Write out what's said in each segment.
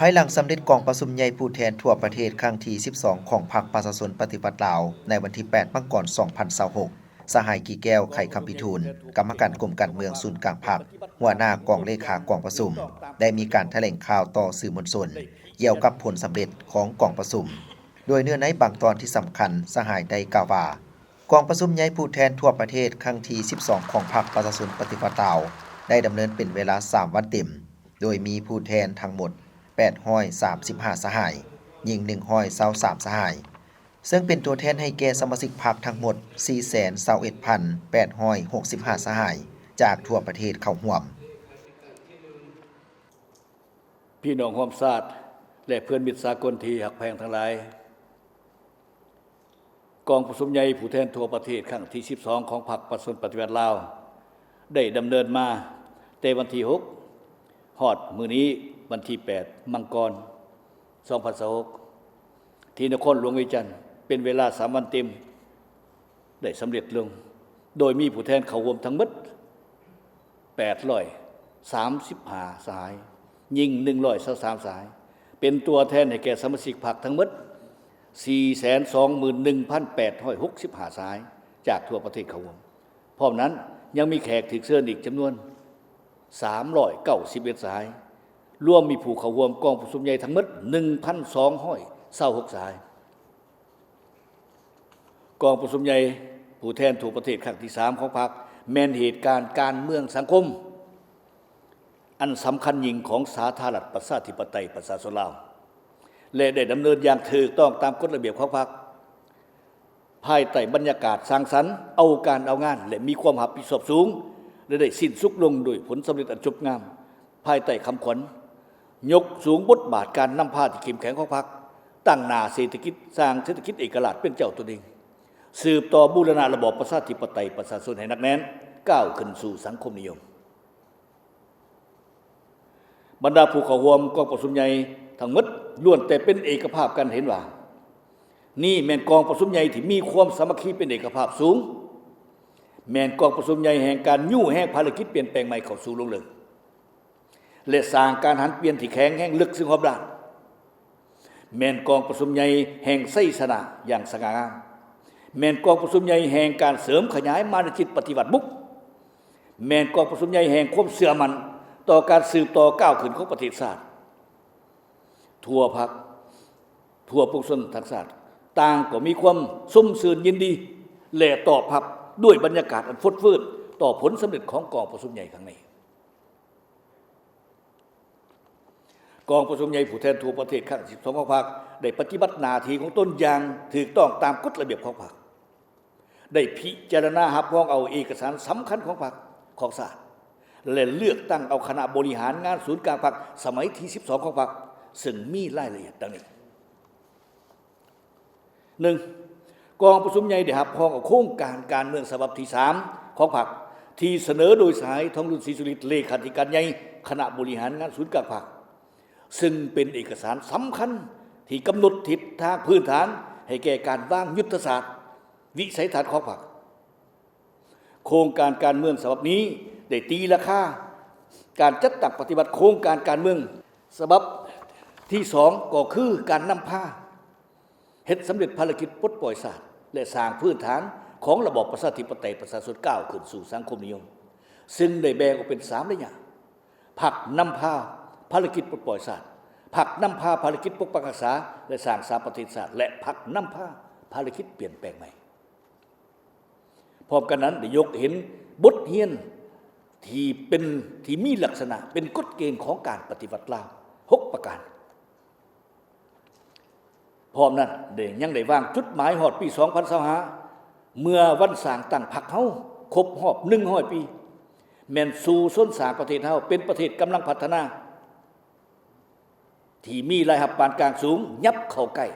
ພາຍຫຼັງສຳເລັດກອງປະຊຸມໃຫຍ່ຜູ້ແທນທົ່ວປະເທດຄັ້ງທີສິບສອງຂອງພັກປະຊາຊົນປະຕິວັດລາວ ໃນວັນທີແປດ ມັງກອນ ສອງພັນຊາວຫົກ, ສະຫາຍ ກີແກ້ວ ໄຂຄຳພິທູນ ກຳມະການກົມການເມືອງສູນກາງພັກ, ຫົວໜ້າກອງເລຂາກອງປະຊຸມ ໄດ້ມີການຖະແຫຼງຂ່າວຕໍ່ສື່ມວນຊົນ ກ່ຽວກັບຜົນສຳເລັດຂອງກອງປະຊຸມ, ໂດຍເນື້ອໃນບາງຕອນທີ່ສຳຄັນ ສະຫາຍໄດ້ກ່າວວ່າ ກອງປະຊຸມໃຫຍ່ຜູ້ແທນທົ່ວປະເທດຄັ້ງທີສິບສອງຂອງພັກປະຊາຊົນປະຕິວັດລາວ ໄດ້ດຳເນີນເປັນເວລາສາມວັນເຕັມ, ໂດຍມີຜູ້ແທນທັງໝົດແປດຮ້ອຍສາມສິບຫ້າສະຫາຍ, ຍິງໜຶ່ງຮ້ອຍຊາວສາມສະຫາຍ, ເຊິ່ງເປັນຕົວແທນໃຫ້ແກ່ສະມາຊິກພັກທັງໝົດສີ່ແສນຊາວເອັດພັນແປດຮ້ອຍຫົກສິບຫ້າສະຫາຍ ຈາກທົ່ວປະເທດເຂົ້າຮ່ວມ. ພີ່ນ້ອງຮ່ວມຊາດ ແລະ ເພື່ອນມິດສາກົນທີ່ຮັກແພງທັງຫຼາຍ, ກອງປະຊຸມໃຫຍ່ຜູ້ແທນທົ່ວປະເທດຄັ້ງທີສິບສອງຂອງພັກປະຊາຊົນປະຕິວັດລາວ ໄດ້ດຳເນີນມາແຕ່ວັນທີຫົກ ຮອດມື້ນີ້ວັນທີແປດ ມັງກອນ ສອງພັນຊາວຫົກ ທີ່ນະຄອນຫຼວງວຽງຈັນ ເປັນເວລາສາມວັນເຕັມ ໄດ້ສຳເລັດລົງ, ໂດຍມີຜູ້ແທນເຂົ້າຮ່ວມທັງໝົດແປດຮ້ອຍສາມສິບຫ້າສະຫາຍ, ຍິງໜຶ່ງຮ້ອຍຊາວສາມສະຫາຍ, ເປັນຕົວແທນໃຫ້ແກ່ສະມາຊິກພັກທັງໝົດສີ່ແສນສອງໝື່ນໜຶ່ງພັນແປດຮ້ອຍຫົກສິບຫ້າສະຫາຍ ຈາກທົ່ວປະເທດເຂົ້າຮ່ວມ. ພ້ອມນັ້ນຍັງມີແຂກຖືກເຊີນອີກຈຳນວນສາມຮ້ອຍເກົ້າສິບເອັດສະຫາຍ, ລວມມີຜູ້ເຂົ້າຮ່ວມກອງປະຊຸມໃຫຍ່ທັງໝົດໜຶ່ງພັນສອງຮ້ອຍຊາວຫົກສະຫາຍ. ກອງປະຊຸມໃຫຍ່ຜູ້ແທນທົ່ວປະເທດຄັ້ງທີສາມຂອງພັກ ແມ່ນເຫດການການເມືອງສັງຄົມອັນສຳຄັນຍິ່ງຂອງສາທາລະນະລັດປະຊາທິປະໄຕປະຊາຊົນລາວ ແລະ ໄດ້ດຳເນີນຢ່າງຖືກຕ້ອງຕາມກົດລະບຽບຂອງພັກ ພາຍໃຕ້ບັນຍາກາດສ້າງສັນ, ເອົາການເອົາງານ ແລະ ມີຄວາມຮັບຜິດຊອບສູງ ແລະ ໄດ້ສິ້ນສຸດລົງດ້ວຍຜົນສຳເລັດອັນຈົບງາມ ພາຍໃຕ້ຄຳຂວັນ ຍົກສູງບົດບາດການນຳພາທີ່ເຂັ້ມແຂງຂອງພັກ, ຕັ້ງໜ້າເສດຖະກິດ, ສ້າງເສດຖະກິດເອກະລາດເປັນເຈົ້າຕົນເອງ, ສືບຕໍ່ບູລະນະລະບອບປະຊາທິປະໄຕປະຊາຊົນໃຫ້ໜັກແໜ້ນ, ກ້າວຂຶ້ນສູ່ສັງຄົມນິຍົມ. ບັນດາຜູ້ເຂົ້າຮ່ວມກອງປະຊຸມໃຫຍ່ທັງໝົດລ້ວນແຕ່ເປັນເອກະພາບກັນເຫັນວ່າ ນີ້ແມ່ນກອງປະຊຸມໃຫຍ່ທີ່ມີຄວາມສາມັກຄີເປັນເອກະພາບສູງ, ແມ່ນກອງປະຊຸມໃຫຍ່ແຫ່ງການຍູ້ແຮງພາລະກິດປ່ຽນແປງໃໝ່ເຂົ້າສູ່ລົງເລິກ ແລະ ສ້າງການຫັນປ່ຽນທີ່ແຂງແຮງເລິກເຊິ່ງຮອບດ້ານ, ແມ່ນກອງປະຊຸມໃຫຍ່ແຫ່ງໄຊຊະນະຢ່າງສະຫງ່າງາມ, ແມ່ນກອງປະຊຸມໃຫຍ່ແຫ່ງການເສີມຂະຫຍາຍມານະຈິດປະຕິວັດບຸກ, ແມ່ນກອງປະຊຸມໃຫຍ່ແຫ່ງຄວາມເຊື່ອໝັ້ນຕໍ່ການສືບຕໍ່ກ້າວຂຶ້ນຂອງປະເທດຊາດ. ທົ່ວພັກ, ທົ່ວປວງຊົນທັງຊາດ ຕ່າງກໍມີຄວາມຊົມຊື່ນຍິນດີ ແລະ ຕອບຮັບດ້ວຍບັນຍາກາດອັນຟົດຟື້ນຕໍ່ຜົນສຳເລັດຂອງກອງປະຊຸມໃຫຍ່ຄັ້ງນີ້. ກອງປະຊຸມໃຫຍ່ຜູ້ແທນທົ່ວປະເທດຄັ້ງທີສິບສອງຂອງພັກ ໄດ້ປະຕິບັດໜ້າທີ່ຂອງຕົນຢ່າງຖືກຕ້ອງຕາມກົດລະບຽບຂອງພັກ, ໄດ້ພິຈາລະນາຮັບຮອງເອົາເອກະສານສຳຄັນຂອງພັກ, ຂອງຊາດ ແລະ ເລືອກຕັ້ງເອົາຄະນະບໍລິຫານງານສູນກາງພັກສະໄໝທີສິບສອງຂອງພັກ, ເຊິ່ງມີລາຍລະອຽດດັ່ງນີ້. ໜຶ່ງ, ກອງປະຊຸມໃຫຍ່ໄດ້ຮັບຮອງເອົາໂຄງການການເມືອງສະບັບທີສາມຂອງພັກ ທີ່ສະເໜີໂດຍສະຫາຍ ທອງລຸນ ສີສຸລິດ ເລຂາທິການໃຫຍ່ຄະນະບໍລິຫານງານສູນກາງພັກ, ເຊິ່ງເປັນເອກະສານສຳຄັນທີ່ກຳນົດທິດທາງພື້ນຖານໃຫ້ແກ່ການວາງຍຸດທະສາດ, ວິໄສທັດຂອງພັກ. ໂຄງການການເມືອງສະບັບນີ້ໄດ້ຕີລາຄາການຈັດຕັ້ງປະຕິບັດໂຄງການການເມືອງສະບັບທີສອງ ກໍຄືການນຳພາເຮັດສຳເລັດພາລະກິດປົດປ່ອຍຊາດ ແລະ ສ້າງພື້ນຖານຂອງລະບອບປະຊາທິປະໄຕປະຊາຊົນ ກ້າວຂຶ້ນສູ່ສັງຄົມນິຍົມ, ເຊິ່ງໄດ້ແບ່ງອອກເປັນສາມໄລຍະ: ພັກນຳພາພາລະກິດປົດປ່ອຍຊາດ, ພັກນຳພາພາລະກິດປົກປັກຮັກສາ ແລະ ສ້າງສາປະເທດຊາດ ແລະ ພັກນຳພາພາລະກິດປ່ຽນແປງໃໝ່. ພ້ອມກັນນັ້ນ ໄດ້ຍົກເຫັນບົດຮຽນທີ່ເປັນ, ທີ່ມີລັກສະນະເປັນກົດເກນຂອງການປະຕິວັດລາວ ຫົກປະການ. ພ້ອມນັ້ນ ໄດ້, ຍັງໄດ້ວາງຈຸດໝາຍຮອດປີສອງພັນຊາວຫ້າ ເມື່ອວັນສ້າງຕັ້ງພັກເຮົາຄົບຮອບໜຶ່ງຮ້ອຍປີ ແມ່ນສູ້ຊົນສ້າງປະເທດເຮົາເປັນປະເທດກຳລັງພັດທະນາ ທີ່ມີລາຍຮັບປານກາງສູງ ຫຍັບເຂົ້າໃກ້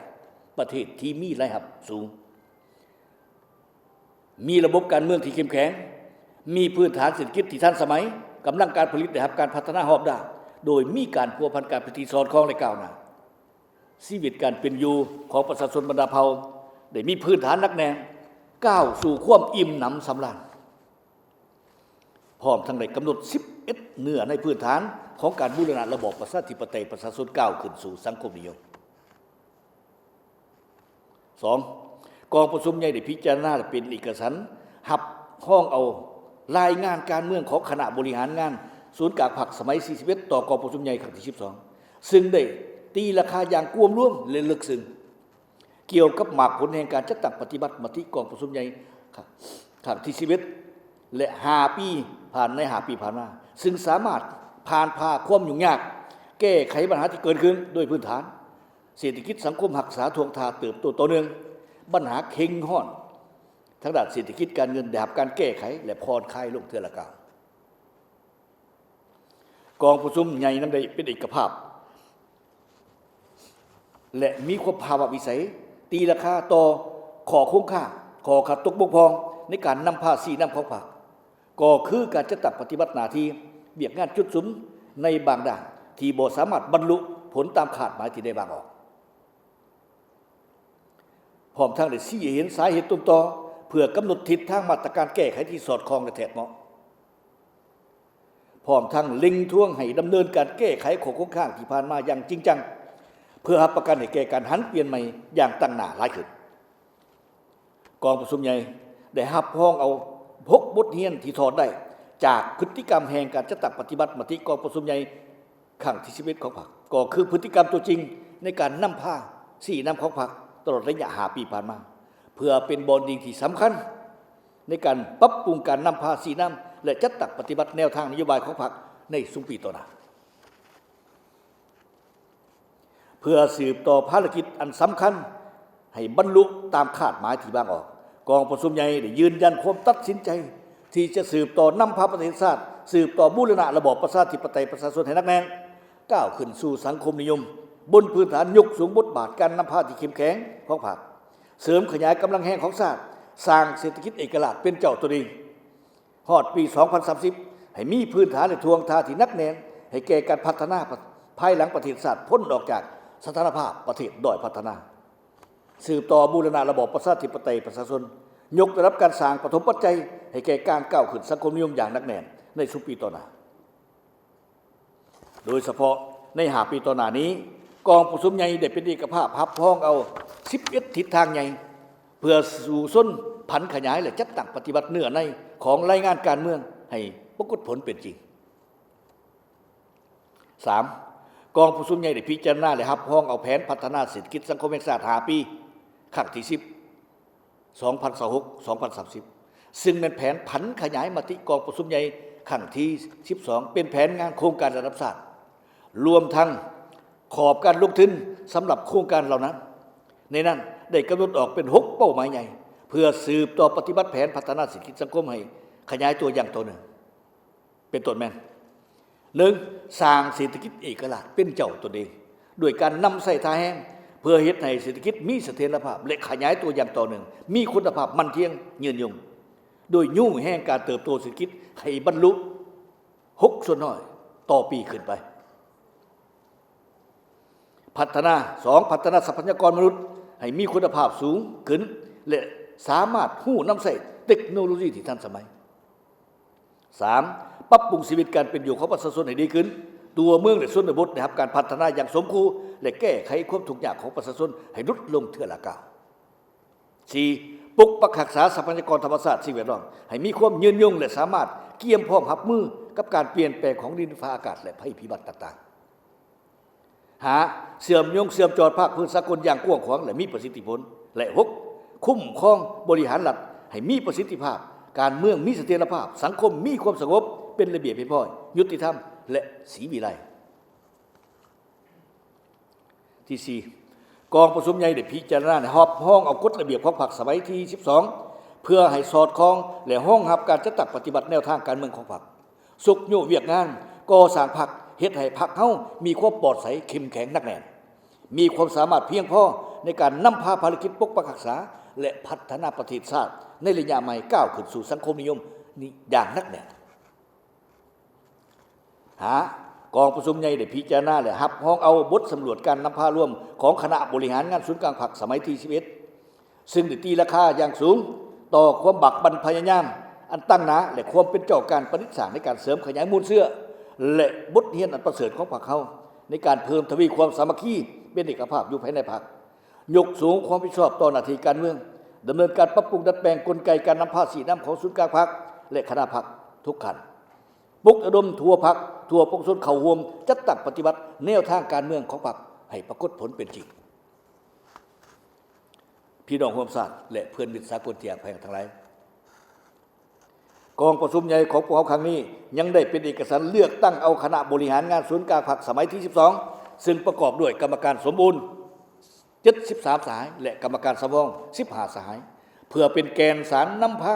ປະເທດທີ່ມີລາຍຮັບສູງ, ມີລະບົບການເມືອງທີ່ເຂັ້ມແຂງ, ມີພື້ນຖານເສດຖະກິດທີ່ທັນສະໄໝ, ກຳລັງການຜະລິດໄດ້ຮັບການພັດທະນາຮອບດ້ານ, ໂດຍມີການພົວພັນການພິທີສອດຄ່ອງ ແລະ ກ້າວໜ້າ. ຊີວິດການເປັນຢູ່ຂອງປະຊາຊົນບັນດາເຜົ່າໄດ້ມີພື້ນຖານໜັກແໜ້ນ, ກ້າວສູ່ຄວາມອີ່ມໜຳສຳລານ. ພ້ ພ້ອມທັງໄດ້ກຳນົດສິບເອັດເນື້ອໃນພື້ນຖານຂອງການບູລະນະລະບອບປະຊາທິປະໄຕປະຊາຊົນ ກ້າວຂຶ້ນສູ່ສັງຄົມນິຍົມ. ສອງ, ກອງປະຊຸມໃຫຍ່ໄດ້ພິຈາລະນາ ແລະ ເປັນເອກະສັນຮັບຮອງເອົາລາຍງານການເມືອງຂອງຄະນະບໍລິຫານງານສູນກາງພັກສະໄໝທີສີ່ສິບເອັດ ຕໍ່ກອງປະຊຸມໃຫຍ່ຄັ້ງທີສິບສອງ ຊຶ່ງໄດ້ຕີລາຄາຢ່າງກວມລວມ ແລະ ເລິກເຊິ່ງ ກ່ຽວກັບໝາກຜົນແຫ່ງການຈັດຕັ້ງປະຕິບັດມະຕິກອງປະຊຸມໃຫຍ່ຄັ້ງທີສິບເອັດ ແລະ ຫ້າປີຜ່ານ ໃນຫ້າປີຜ່ານມາ, ຊຶ່ງສາມາດຜ່ານຜ່າຄວາມຫຍຸ້ງຍາກ, ແກ້ໄຂບັນຫາທີ່ເກີດຂຶ້ນໂດຍພື້ນຖານເສດຖະກິດສັງຄົມ, ຮັກສາທ່ວງທ່າເຕີບໂຕຕໍ່ເນື່ອງ, ບັນຫາເຄັ່ງຮ້ອນທາງດ້ານເສດຖະກິດການເງິນໄດ້ຮັບການແກ້ໄຂ ແລະ ຜ່ອນຄາຍລົງເທື່ອລະກ້າວ. ກອງປະຊຸມໃຫຍ່ນັ້ນໄດ້ເປັນເອກະພາບ ແລະ ມີຄວາມພາວະວິໄສ ຕີລາຄາຕໍ່ຂໍ້ຄົງຄ້າງ, ຂໍ້ຂັດຕົກບົກຜ່ອງໃນການນຳພາຊີ້ນຳຂອງພັກ, ກໍຄືການຈັດຕັ້ງປະຕິບັດໜ້າທີ່, ວຽກງານຈຸດສຸມໃນບາງດ້ານທີ່ບໍ່ສາມາດບັນລຸຜົນຕາມຄາດໝາຍທີ່ໄດ້ວາງອອກ. ພ້ອມທັງໄດ້ຊີ້ໃຫ້ເຫັນສາເຫດຕົ້ນຕໍ ເພື່ອກຳນົດທິດທາງມາດຕະການແກ້ໄຂທີ່ສອດຄ່ອງ ແລະ ແທດເໝາະ. ພ້ອມທັງເລັ່ງທວງໃຫ້ດຳເນີນການແກ້ໄຂຂໍ້ຄົງຄ້າງທີ່ຜ່ານມາຢ່າງຈິງຈັງ ເພື່ອຮັບປະກັນໃຫ້ແກ່ການຫັນປ່ຽນໃໝ່ຢ່າງຕັ້ງໜ້າຫຼາຍຂຶ້ນ. ກອງປະຊຸມໃຫຍ່ໄດ້ຮັບຮອງເອົາຫົກບົດຮຽນທີ່ຖອດໄດ້ຈາກພຶດຕິກຳແຫ່ງການຈັດຕັ້ງປະຕິບັດມະຕິກອງປະຊຸມໃຫຍ່ ຄັ້ງທີສິບເອັດຂອງພັກ ກໍຄືພຶດຕິກຳຕົວຈິງໃນການນຳພາຊີ້ນຳຂອງພັກຕະຫຼອດໄລຍະຫ້າປີຜ່ານມາ ເພື່ອເປັນບ່ອນອີງທີ່ສຳຄັນໃນການປັບປຸງການນຳພາຊີ້ນຳ ແລະ ຈັດຕັ້ງປະຕິບັດແນວທາງນະໂຍບາຍຂອງພັກໃນຊຸມປີຕໍ່ໜ້າ ເພື່ອສືບຕໍ່ພາລະກິດອັນສຳຄັນໃຫ້ບັນລຸຕາມຄາດໝາຍທີ່ວາງອອກ. ກອງປະຊຸມໃຫຍ່ໄດ້ຢືນຢັນຄວາມຕັດສິນໃຈທີ່ຈະສືບຕໍ່ນຳພາປະເທດຊາດ, ສືບຕໍ່ບູລະນະລະບອບປະຊາທິປະໄຕປະຊາຊົນໃຫ້ໜັກແໜ້ນ, ກ້າວຂຶ້ນສູ່ສັງຄົມນິຍົມ ບົນພື້ນຖານຍົກສູງບົດບາດການນຳພາທີ່ເຂັ້ມແຂງຂອງພັກ, ເສີມຂະຫຍາຍກຳລັງແຮງຂອງຊາດ, ສ້າງເສດຖະກິດເອກະລາດເປັນເຈົ້າຕົນເອງ ຮອດປີສອງພັນສາມສິບ ໃຫ້ມີພື້ນຖານ ແລະ ທ່ວງທ່າທີ່ໜັກແໜ້ນ ໃຫ້ແກ່ການພັດທະນາພາຍຫຼັງປະເທດຊາດພົ້ນອອກຈາກສະຖານະພາບປະເທດດ້ອຍພັດທະນາ, ສືບຕໍ່ບູລະນະລະບອບປະຊາທິປະໄຕປະຊາຊົນ, ຍົກລະດັບການສ້າງປະຖົມປັດໄຈໃຫ້ແກ່ການກ້າວຂຶ້ນສັງຄົມນິຍົມຢ່າງໜັກແໜ້ນໃນຊຸມປີຕໍ່ໜ້າ. ໂດຍສະເພາະໃນຫ້າປີຕໍ່ໜ້ານີ້, ກອງປະຊຸມໃຫຍ່ໄດ້ເປັນເອກະພາບຮັບຮອງເອົາສິບເອັດທິດທາງໃຫຍ່ ເພື່ອສູ້ຊົນຜັນຂະຫຍາຍ ແລະ ຈັດຕັ້ງປະຕິບັດເນື້ອໃນຂອງລາຍງານການເມືອງໃຫ້ປາກົດຜົນເປັນຈິງ. ສາມ, ກອງປະຊຸມໃຫຍ່ໄດ້ພິຈາລະນາ ແລະ ຮັບຮອງເອົາແຜນພັດທະນາເສດຖະກິດສັງຄົມແຫ່ງຊາດຫ້າປີ ຄັ້ງທີສິບ ສອງພັນຊາວຫົກ ສອງພັນສາມສິບ ຊຶ່ງແມ່ນແຜນຜັນຂະຫຍາຍມະຕິກອງປະຊຸມໃຫຍ່ຄັ້ງທີສິບສອງ ເປັນແຜນງານໂຄງການລະດັບຊາດ, ລວມທັງຂອບການລົງທຶນສຳລັບໂຄງການເຫຼົ່ານັ້ນ. ໃນນັ້ນໄດ້ກຳນົດອອກເປັນຫົກເປົ້າໝາຍໃຫຍ່ ເພື່ອສືບຕໍ່ປະຕິບັດແຜນພັດທະນາເສດຖະກິດສັງຄົມໃຫ້ຂະຫຍາຍຕົວຢ່າງຕໍ່ເນື່ອງ. ເປັນຕົ້ນແມ່ນ ໜຶ່ງ, ສ້າງເສດຖະກິດເອກະລາດເປັນເຈົ້າຕົນເອງ ດ້ວຍການນຳໃຊ້ທ່າແຮງ ເພື່ອເຮັດໃຫ້ເສດຖະກິດມີສະຖຽນລະພາບ ແລະ ຂະຫຍາຍຕົວຢ່າງຕໍ່ເນື່ອງ, ມີຄຸນນະພາບໝັ້ນທ່ຽງ, ຍືນຍົງ, ໂດຍຍູ້ແຮງການເຕີບໂຕເສດຖະກິດໃຫ້ບັນລຸຫົກສ່ວນຮ້ອຍຕໍ່ປີຂຶ້ນໄປ. ພັດທະນາ, ສອງ, ພັດທະນາຊັບພະຍາກອນມະນຸດໃຫ້ມີຄຸນນະພາບສູງຂຶ້ນ ແລະ ສາມາດຮູ້ນຳໃຊ້ເຕັກໂນໂລຢີທີ່ທັນສະໄໝ. ສາມ, ປັບປຸງຊີວິດການເປັນຢູ່ຂອງປະຊາຊົນໃຫ້ດີຂຶ້ນ, ຕົວເມືອງ ແລະ ຊົນນະບົດໄດ້ຮັບການພັດທະນາຢ່າງສົມຄູ່ ແລະ ແກ້ໄຂຄວາມທຸກຍາກຂອງປະຊາຊົນໃຫ້ຫຼຸດລົງເທື່ອລະກ້າວ. ສີ່, ປົກປັກຮັກສາຊັບພະຍາກອນທຳມະຊາດ, ສິ່ງແວດລ້ອມ ໃຫ້ມີຄວາມຍືນຍົງ ແລະ ສາມາດກຽມພ້ອມຮັບມືກັບການປ່ຽນແປງຂອງດິນຟ້າອາກາດ ແລະ ໄພພິບັດຕ່າງໆ. ຫ້າ, ເຊື່ອມໂຍງເຊື່ອມຈອດພາກພື້ນສາກົນຢ່າງກວ້າງຂວາງ ແລະ ມີປະສິດທິຜົນ ແລະ ຫົກ, ຄຸ້ມຄອງບໍລິຫານລັດໃຫ້ມີປະສິດທິພາບ, ການເມືອງມີສະຖຽນລະພາບ, ສັງຄົມມີຄວາມສະຫງົບ, ເປັນລະບຽບຮຽບຮ້ອຍ, ຍຸຕິທຳ ແລະ ສີວິໄລ. ທີສີ່, ກອງປະຊຸມໃຫຍ່ໄດ້ພິຈາລະນາ ແລະ ຮັບຮອງເອົາກົດລະບຽບຂອງພັກສະໄໝທີສິບສອງ ເພື່ອໃຫ້ສອດຄ່ອງ ແລະ ຮອງຮັບການຈັດຕັ້ງປະຕິບັດແນວທາງການເມືອງຂອງພັກ. ຊຸກຍູ້ວຽກງານກໍ່ສ້າງພັກ ເຮັດໃຫ້ພັກເຮົາມີຄວາມປອດໃສ, ເຂັ້ມແຂງ, ໜັກແໜ້ນ, ມີຄວາມສາມາດພຽງພໍໃນການນຳພາພາລະກິດປົກປັກຮັກສາ ແລະ ພັດທະນາປະເທດຊາດໃນໄລຍະໃໝ່ ກ້າວຂຶ້ນສູ່ສັງຄົມນິຍົມນີ້ຢ່າງໜັກແໜ້ນ. ຫ້າ, ກອງປະຊຸມໃຫຍ່ໄດ້ພິຈາລະນາ ແລະ ຮັບຮອງເອົາບົດສຳຫຼວດການນຳພາລວມຂອງຄະນະບໍລິຫານງານສູນກາງພັກສະໄໝທີສິບເອັດ ຊຶ່ງໄດ້ຕີລາຄາຢ່າງສູງຕໍ່ຄວາມບາກບັ່ນພະຍາຍາມ ອັນຕັ້ງໜ້າ ແລະ ຄວາມເປັນເຈົ້າການປະດິດສ້າງໃນການເສີມຂະຫຍາຍມູນເຊື້ອ ແລະ ບົດຮຽນອັນປະເສີດຂອງພັກເຮົາ ໃນການເພີ່ມທະວີຄວາມສາມັກຄີເປັນເອກະພາບຢູ່ພາຍໃນພັກ, ຍົກສູງຄວາມຮັບຜິດຊອບຕໍ່ໜ້າທີ່ການເມືອງ, ດຳເນີນການປັບປຸງດັດແປງກົນໄກການນຳພາຊີ້ນຳຂອງສູນກາງພັກ ແລະ ຄະນະພັກທຸກຂັ້ນ, ປຸກລະດົມທົ່ວພັກ, ທົ່ວປວງຊົນເຂົ້າຮ່ວມຈັດຕັ້ງປະຕິບັດແນວທາງການເມືອງຂອງພັກໃຫ້ປາກົດຜົນເປັນຈິງ. ພີ່ນ້ອງຮ່ວມຊາດ ແລະ ເພື່ອນມິດສາກົນທີ່ຮັກແພງທັງຫຼາຍ, ກອງປະຊຸມໃຫຍ່ຂອງພວກເຮົາຄັ້ງນີ້ ຍັງໄດ້ເປັນເອກະສັນເລືອກຕັ້ງເອົາຄະນະບໍລິຫານງານສູນກາງພັກສະໄໝທີສິບສອງ ຊຶ່ງປະກອບດ້ວຍກຳມະການສົມບູນ ເຈັດສິບສາມສະຫາຍ ແລະ ກຳມະການສຳຮອງສິບຫ້າສະຫາຍ ເພື່ອເປັນແກ່ນສານນຳພາ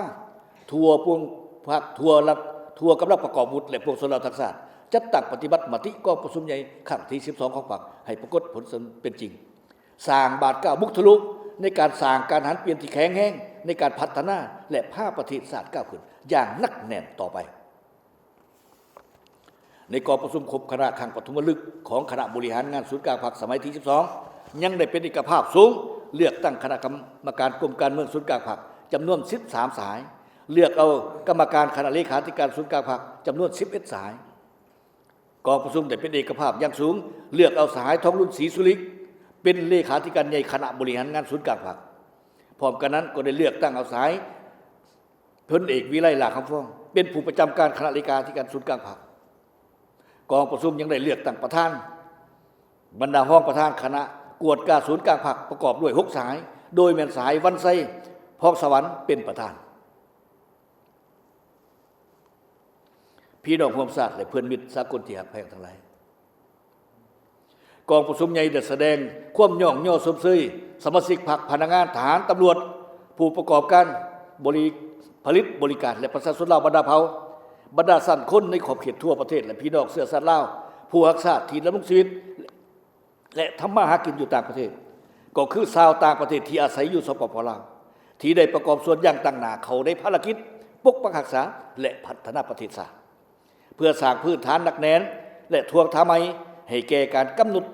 ທົ່ວພວງພັກ, ທົ່ວລັດ, ທົ່ວກຳລັງປະກອບອາວຸດ ແລະ ປວງຊົນລາວທັງຊາດ ຈັດຕັ້ງປະຕິບັດມະຕິກອງປະຊຸມໃຫຍ່ຄັ້ງທີສິບສອງຂອງພັກໃຫ້ປາກົດຜົນເປັນຈິງ, ສ້າງບາດກ້າວບຸກທະລຸໃນການສ້າງການຫັນປ່ຽນທີ່ແຂງແຮງໃນການພັດທະນາ ແລະ ພາປະເທດຊາດກ້າວຂຶ້ນຢ່າງໜັກແໜ້ນຕໍ່ໄປ. ໃນກອງປະຊຸມຄົບຄະນະຄັ້ງປະຖົມມະລຶກຂອງຄະນະບໍລິຫານງານສູນກາງພັກສະໄໝທີສິບສອງ ຍັງໄດ້ເປັນເອກະພາບສູງ ເລືອກຕັ້ງຄະນະກຳມະການກົມການເມືອງສູນກາງພັກຈຳນວນສິບສາມສະຫາຍ, ເລືອກເອົາກຳມະການຄະນະເລຂາທິການສູນກາງພັກຈຳນວນສິບເອັດສະຫາຍ. ກອງປະຊຸມໄດ້ເປັນເອກະພາບຢ່າງສູງ ເລືອກເອົາສະຫາຍ ທອງລຸນ ສີສຸລິກ ເປັນເລຂາທິການໃຫຍ່ຄະນະບໍລິຫານງານສູນກາງພັກ. ພ້ອມກັນນັ້ນກໍໄດ້ເລືອກຕັ້ງເອົາສະຫາຍ ພົນເອກ ວິໄລ ຫຼ້າຄຳຟອງ ເປັນຜູ້ປະຈຳການຄະນະເລຂາທິການສູນກາງພັກ. ກອງປະຊຸມຍັງໄດ້ເລືອກຕັ້ງປະທານ, ບັນດາຮອງປະທານຄະນະກວດກາສູນກາງພັກປະກອບດ້ວຍຫົກສະຫາຍ, ໂດຍແມ່ນສະຫາຍ ວັນໄຊ ພອງສະຫວັນ ເປັນປະທານ. ພີ່ນ້ອງຮ່ວມຊາດ ແລະ ເພື່ອນມິດສາກົນທີ່ຮັກແພງທັງຫຼາຍ, ກອງປະຊຸມໃຫຍ່ໄດ້ສະແດງຄວາມຍ້ອງຍໍຊົມເຊີຍສະມາຊິກພັກ, ພະນັກງານ, ທະຫານ, ຕຳຫຼວດ, ຜູ້ປະກອບການບໍລິ ຜະລິດບໍລິການ ແລະ ປະຊາຊົນລາວບັນດາເຜົ່າ, ບັນດາຊັ້ນຄົນໃນຂອບເຂດທົ່ວປະເທດ ແລະ ພີ່ນ້ອງເຊື້ອຊາດລາວຜູ້ຮັກຊາດທີ່ດຳລົງຊີວິດ ແລະ ທຳມາຫາກິນຢູ່ຕ່າງປະເທດ, ກໍຄືຊາວຕ່າງປະເທດທີ່ອາໄສຢູ່ ສປປ ລາວ ທີ່ໄດ້ປະກອບສ່ວນຢ່າງຕັ້ງໜ້າເຂົ້າໃນພາລະກິດປົກປັກຮັກສາ ແລະ ພັດທະນາປະເທດຊາດ ເພື່ອສ້າງພື້ນຖານໜັກແໜ້ນ ແລະ ທວງທ່າໃໝ່ໃຫ້ແກ່ການກຳນົດ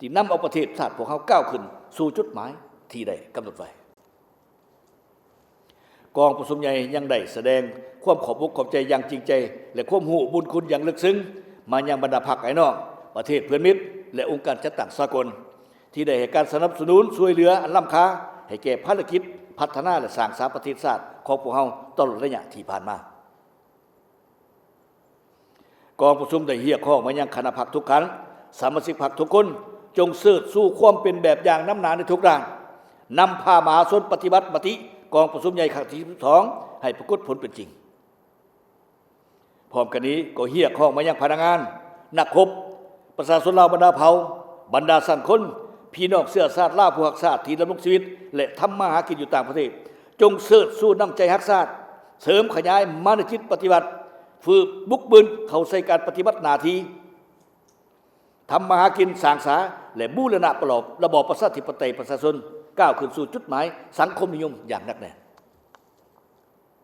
ທີ່ນຳເອົາປະເທດຊາດພວກເຮົາກ້າວຂຶ້ນສູ່ຈຸດໝາຍທີ່ໄດ້ກຳນົດໄວ້. ກອງປະຊຸມໃຫຍ່ຍັງໄດ້ສະແດງຄວາມຂອບອົກຂອບໃຈຢ່າງຈິງໃຈ ແລະ ຄວາມຮູ້ບຸນຄຸນຢ່າງເລິກເຊິ່ງມາຍັງບັນດາພັກອ້າຍນ້ອງ, ປະເທດເພື່ອນມິດ ແລະ ອົງການຈັດຕັ້ງສາກົນ ທີ່ໄດ້ໃຫ້ການສະໜັບສະໜູນຊ່ວຍເຫຼືອອັນລ້ຳຄ່າໃຫ້ແກ່ພາລະກິດພັດທະນາ ແລະ ສ້າງສາປະເທດຊາດຂອງພວກເຮົາຕະຫຼອດໄລຍະທີ່ຜ່ານມາ. ກອງປະຊຸມໄດ້ຮຽກຮ້ອງມາຍັງຄະນະພັກທຸກຂັ້ນ, ສະມາຊິກພັກທຸກຄົນ ຈົ່ງເຊີດຊູຄວາມເປັນແບບຢ່າງນຳໜ້າໃນທຸກດ້ານ, ນຳພາມະຫາຊົນປະຕິບັດມະຕິກອງປະຊຸມໃຫຍ່ຄັ້ງທີສິບສອງໃຫ້ປາກົດຜົນເປັນຈິງ. ພ້ອມກັນນີ້ກໍຮຽກຮ້ອງມາຍັງພະນັກງານ, ນັກຮົບ, ປະຊາຊົນລາວບັນດາເຜົ່າ, ບັນດາຊັ້ນຄົນ, ພີ່ນ້ອງເຊື້ອຊາດລາວຜູ້ຮັກຊາດທີ່ດຳລົງຊີວິດ ແລະ ທຳມາຫາກິນຢູ່ຕ່າງປະເທດ ຈົ່ງເຊີດຊູນ້ຳໃຈຮັກຊາດ, ເສີມຂະຫຍາຍມານະຈິດປະຕິວັດ, ຝຶກບຸກບືນເຂົ້າໃສ່ການປະຕິບັດໜ້າທີ່, ທຳມາຫາກິນ, ສ້າງສາ ແລະ ບູລະນະປະລອບ ລະບອບປະຊາທິປະໄຕປະຊາຊົນ ກ້າວຂຶ້ນສູ່ຈຸດໝາຍສັງຄົມນິຍົມຢ່າງໜັກແໜ້ນ.